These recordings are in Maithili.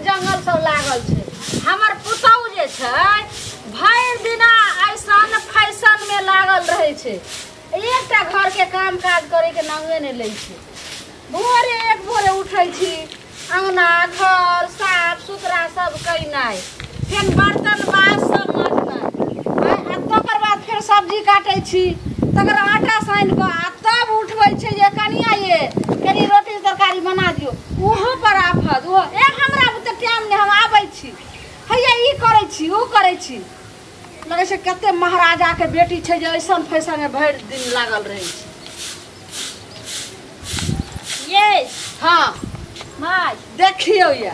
जंगल सब लागल छै। हमर पुतहु जे छै भरि दिना ऐसन फैशन में लागल रहै छै, एकटा घर के काम काज करे के नामे नहि लै छै। भोरे एक भोरे उठै छी, अंगना घर साफ सुथरा सब कैनाइ, फेर बर्तन बास सब मजनाइ, आ तकर बाद फेर सब्जी काटै छी, तकर आटा सानि कऽ आ तब उठबै छै जे कनिया ये कनि रोटी तरकारी बना दियौ, ओहो पर आफत। ओहो ए हमरा बुते टाइम नहि, हम आबै छी, हैया ई करै छी ओ करै छी। लगै छै कते महाराजा के बेटी छै जे ऐसन फैशन में भरि दिन लागल रहै छै। ये हाँ माय देखियौ ये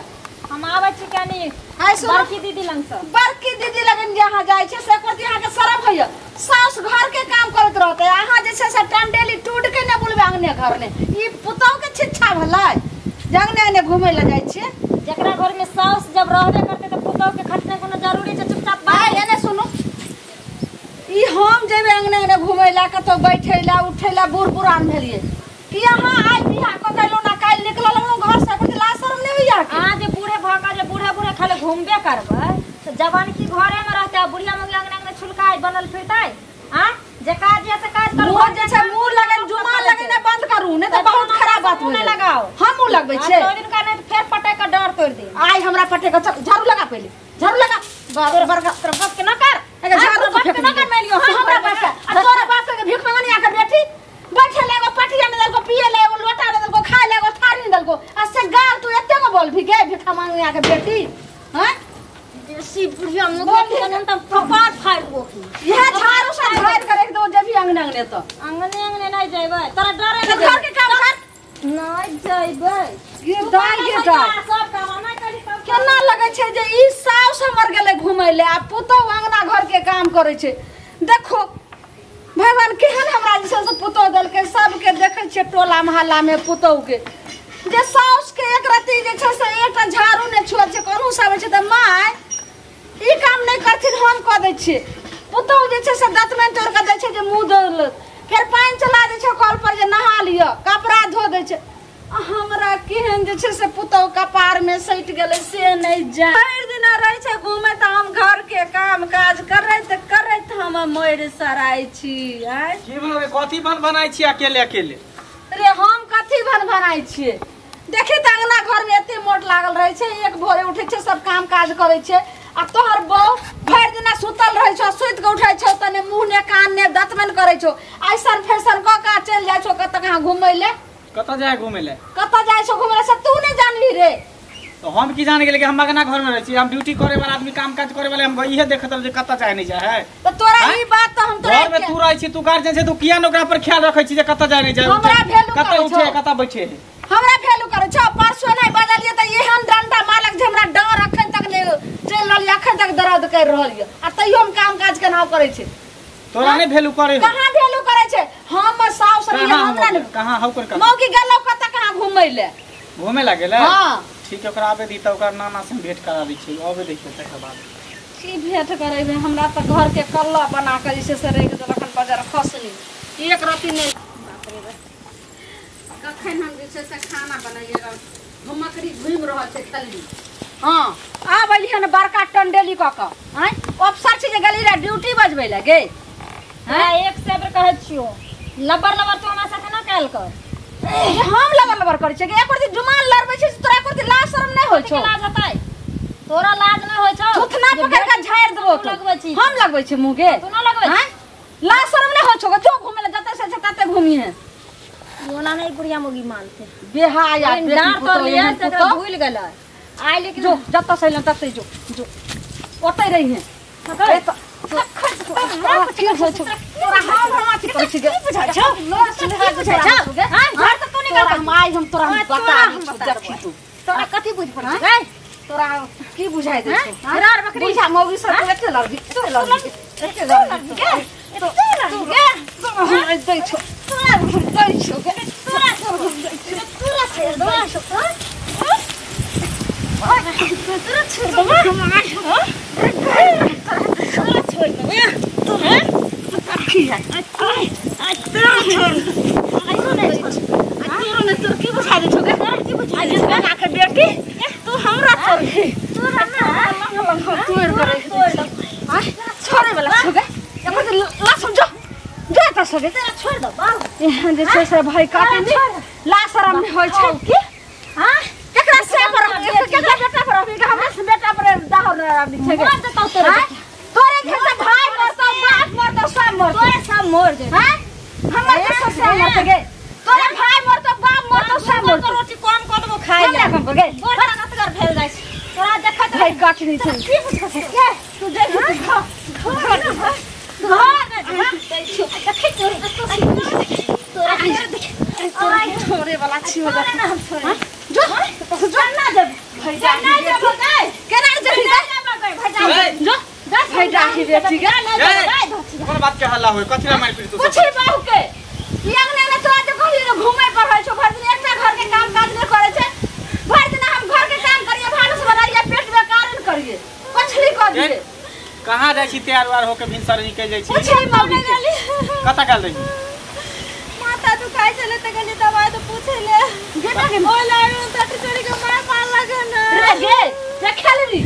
हम आबै छी कनी बड़की दीदी लग से। बड़की दीदी लगन जे अहाँ जाइ छै से करती अहाँके शरम होइए। साउस घर के काम करैत रहतै, अहाँ जे छै से टंडेली टूट के नहि बुलबै अंगने घर ने। ई पुतहु के शिक्षा भेलै जे अंगने अंगने घुमै लए जाइ छियै। जकरा घर में साउस जब रहबे करतै तऽ पुतहु के खटने कोनो जरूरी छै? चुपचाप बात एने सुनू, ई हम जेबै अंगने अंगने घुमै लए, कतौ बैठै लए उठै लए, बूढ़ पुरान भेलियै कि अहाँ आइ बियाह कऽ गेलहुँ ना काल्हि निकलल घर से, कुछ लाज शरम नहि होइए अहाँके? अहाँ जे बूढ़े भऽ कऽ जे बूढ़े बूढ़े खाली घूमबे करबै तऽ जवान की घरे में रहतै आ बुढ़िया मंगला अंगना अंगना छुलकाइ बनल फिरतै? आँ जे काज ये से काज करू, मुँह जे छै मुँह लगन जुमा लगेने बंद करू, नहि तऽ बहुत खराब बात मुँह नहि लगाओ। हम मुँह लगबै छियै तो दिन का नहीं फेर पटक के डाँड़ तोड़ दे। आइ हमरा पटक के झाड़ू लगा, पहिले झाड़ू लगा। तोर बड़का तोर बाप के ना कर, झाड़ू बाप के ना कर मेलियो। हां हमरा बाप के आ तोरा बाप के भीख मंगनी आके बेटी बैठे ले, एगो पटिया ने देलको पिए ले, एगो लोटा ने देलको खाए ले, एगो थारी ने देलको, आ से गाल तू एते को बोल भी गे भीख मंगनी आके बेटी। हां देसी बुढ़िया मुँह के त कपार फाड़ दो। यह झाड़ू से झाड़ के रख दो जब भी अंगने अंगने तो अंगने अंगने नहीं जाइबै, तोरा डर है घर के काम कर नहीं जाइबै। ये दाई के दाई सब काम नहीं करी तब केना लगै छै जे ई साउस हमर गेलै घुमै ले आ पुतहु अंगना घर के काम करै छै। देखो भगवान केहन हमरा जे छै से पुतहु देलकै, सबके देखै छियै टोला मोहल्ला में पुतहु के जे साउस के एक रत्ती जे छै से एकटा झाड़ू नहि छुअल छै, कहूँ से आबै छै तऽ माय ई काम नहि करथिन हम कऽ दै छियै। पुतहु जे छै से दतमनि तोड़ि कऽ दै छै जे मुँह धो लेत, फेर पानि चला दै छै कल पर जे नहा लिअ, कपड़ा धो दै छै। हमरा केहन जे छै से पुतहु कपार में सटि गेलै से नहि जाय। भरि दिना रहै छै घूमे तऽ हम घर के काम काज करैत करैत हम मरि सराय छी। आँय की बनबै, कथी बन बनाइ छी अकेले अकेले? रे हम कथी बन बनाइ छियै? देखी तऽ अंगना घर में एते मोट लागल रहै छै, एक भोरे उठै छै सब काम काज करै छै, आ तोहर बहू भरि दिना सुतल रहै छौ, सुति कऽ उठै छौ तऽ ने मुँह ने कान ने दतमनि करै छौ, ऐसन फैशन कऽ कऽ चलि जाइ छौ कतऽ कहाँ घुमै लए। कतऽ जाइ घुमै लए? कतऽ जाइ छौ घुमै लए से तू नहि जानबही रे। तो हम की जान गेलै कि हम अंगना घर में रहै छी, हम ड्यूटी करे वाला आदमी, काम काज करे वाला, हम इहे देखत रहब जे कतऽ जाय नहि जाय है। तऽ तोरा ई बात तऽ हम तोरा घर में तू रहै छी, तू गार्जियन छै, तू किया ने ओकरा पर ख्याल रखै छी जे कतऽ जाय नहि जाय, हमरा भेलू कतऽ उठे कतऽ बैठे है? हमरा भेलू करै छौ। परसो नहि बजलियै तऽ एहन डंडा मारलक जे हमरा डाँड़ अखन तक नहि चलि रहल यऽ, अखन तक दर्द करि रहल यऽ, आ तैयो हम काम काज केना करै छै। तोरा नहि भेलू करे? कहाँ भेलू करै छै? हम साउस रहियै, हमरा नहि। कहाँ हौ कर मौकी गेलौ कतऽ कहाँ घुमै लए? घुमै लए गेलै? हां ठीक है, ओकरा आबे दी तऽ ओकरा नाना से भेंट करा दै छियै, आबे देखियौ तकर बाद की भेंट करेबै। हमरा तऽ घर के कल्ला बना कऽ जे छै से राखि देलक हन बजर खसनी, एक रत्ती नहि। बाप रे बाप, कखन हम जे छै से खाना बनैयै, घुमकड़ी घुमि रहल छै खल्ली। हाँ आब अलियै हन बड़का टंडेली कऽ कऽ, आँय अफसर छै जे गेली रहए ड्यूटी बजबै लए गे। हाँ एक से बेर कहै छियौ लबर लबर तू हमरा साथे ना कैल कर। हम लबर लबर करै छियै एक रत्ती जुमान लड़बै छै तोरा एक रत्ती लाज शरम नहि होइ छौ? लाज होतै तोरा? लाज नहि होइ छौ? थुथना पकड़ के झाड़ि देबौ। तू लगबै छी? हम लगबै छी मुँह गे? तू ना लगबै छी? लाज शरम नहि होइ छौ? जो घुमै लए जतऽ से छै ततऽ घुमिहे। ओना नहीं बुढ़िया मुगी मानते बेहाया डाँड़ तोड़ लियै से भूल गेलै आइ, लेकिन जो जतऽ से अयलहुँ ततै जो, जो ओतै रहिहे। तोरा की बुझाइ दै छौ? बुझा मौगी सब एते लड़बी, एते लड़बी, एते लड़बी दै छौ, दै छौ, तोरा की बुझाइ दै छौ गे? बेटी तू हमरा तोड़ही। गे तोरा छोड़ दो बाबू एहन जे छै से भाई काटे नि ला शरम नै होय छै की हां केकरा से पर केकरा बेटा पर अभी हमरा से बेटा पर दाहर आबि छै मर जतौ तोरे तोरे घर से भाई मरतौ बाप मरतौ सब मरतौ तोरे सब मर जेतौ हां हमर के ससुर मरतौ गे तोरे भाई मरतौ बाप मरतौ सब मरतौ रोटी कम क देबो खाइ ले कम गे बड़ ताकतगर भेल जाइ छै तोरा देखत भाई काट नहीं छै की बुझै छै के तू देख घर घर देखै तोरा तोरा छोड़े वाला छी हो तोरा ना हम छोड़े जो जो ना देब भाई ना देब गए केना जेबी भाई जो भाई डाही बेटी गे कोन बात के हल्ला होय कथि ला मार पीट तू पूछी बाहु के ई अंगने में तोरा जे कहली रे घूमे पर होय छौ भर दिन एकटा घर के काम काज नहीं करे छै भर दिन हम घर के काम करिए भानस बनाइए पेट में कारण करिए पछली क दिए कहां जाय छी तैयार उयार होके भिनसर निकल जाय छी पूछी मौगी के कत गेल रही माथा दुखाय छले त गेली दवाई तो पूछे ले गेटा के ओ लायो त चोरी के मार मार लगन रे गे रे खेलरी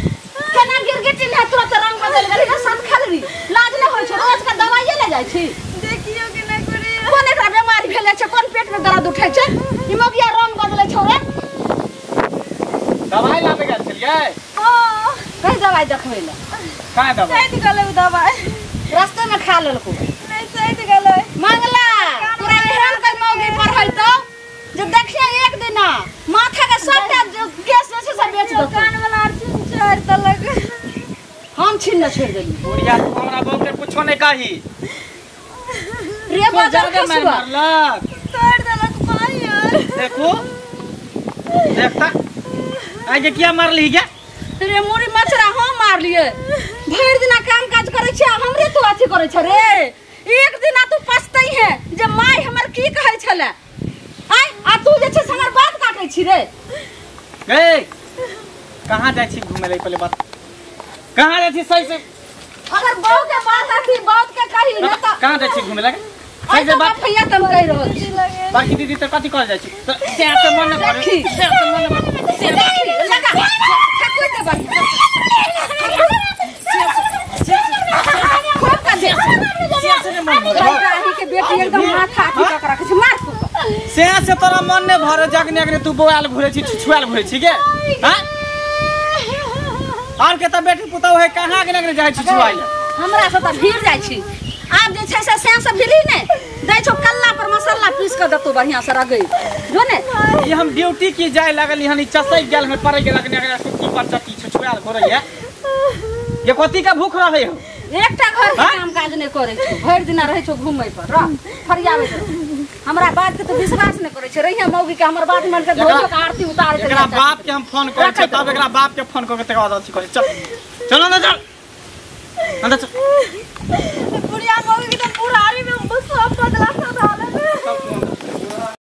केना गिरगिटी ने तुरंत रंग बदल गेली रे साथ खेलरी लाज नै होय छौ रोज के दवाइये ले जाय छी देखियो के ना करे कोन एकरा बीमारी भेले छै कोन पेट में दर्द उठै छै ई मौगिया रंग बदलै छौ रे दवाई लाबे गेल छलियै हां कहि दवाई देखबै ले का दवाई सैद गेलै उ दवाई रास्ते में खा लेलको नहीं सैद गेलै मंगला तोरा एहन के मौगी पर है तो जे देखिए एक दिन माथा के सबटा केस जे छै से बेच देतौ कान वाला आर चुन चोर तलक हम छीन न छोड़ देली बुढ़िया तू हमरा बहू के कुछो नहीं कही रे बाजार ज्यादा मार खसुआ मारलक तोड़ देलक पाई यार देखो देखता आगे किया मारली गे रे मुरी मछरा हम मारलिए भरि दिना काम काज करै छै हमरे तू अथी करै छै रे एक दिना तू पछतै है जे माय हमर की कहै छले आय आ तू जे छै से हमर बात काटै छी रे ए कहां जाय छी घुमे ले पहले बात कहां जाय छी सही से अगर बहू के बात अथी बात के कही न त कहां जाय छी घुमे लगे सही से बात भैया तम कहि रहल छी बाकी दीदी त कथि कर जाय छी त से से मन न करे देखी। से से मन न करे। देखी लगा ठकुर दे बढ़िया खूब का दे से से ने मन भरे राही के बेटी एकदम माथा अथी कऽ के रखै छै मार खूब से से तोरा मन ने भरे जगने अगने तू बोआल घुरे छी छुआल घुरे छी गे हां आर के त बेटी पुतौ है कहां अगने अगने जाय छी छुआल हमरा से त भीड़ जाइ छी आब जे छै से सैं से भिड़ी ने दै छौ कल्ला पर मसाला पीस के देतौ बढ़िया से रगै जो ने ये हम ड्यूटी की जाय लागल हन चसै गेल हन पड़ै गेल अगने अगने सुती पर चटी छुआल घुरे है ये कथी का भूख रहे हो एकटा घर के हाँ? काम काज नहि करै छौ भरि दिना रहै छौ घूमै पर रह फरियाबै छौ हमरा बात के तो विश्वास नहि करै छै रहिया मौगी के हमर बात मान के धोजो के आरती उतारै छै एकरा बाप के हम फोन करै छी तब एकरा बाप के फोन क के तकर बाद अथी करै चल चल अंदर चल अंदर चल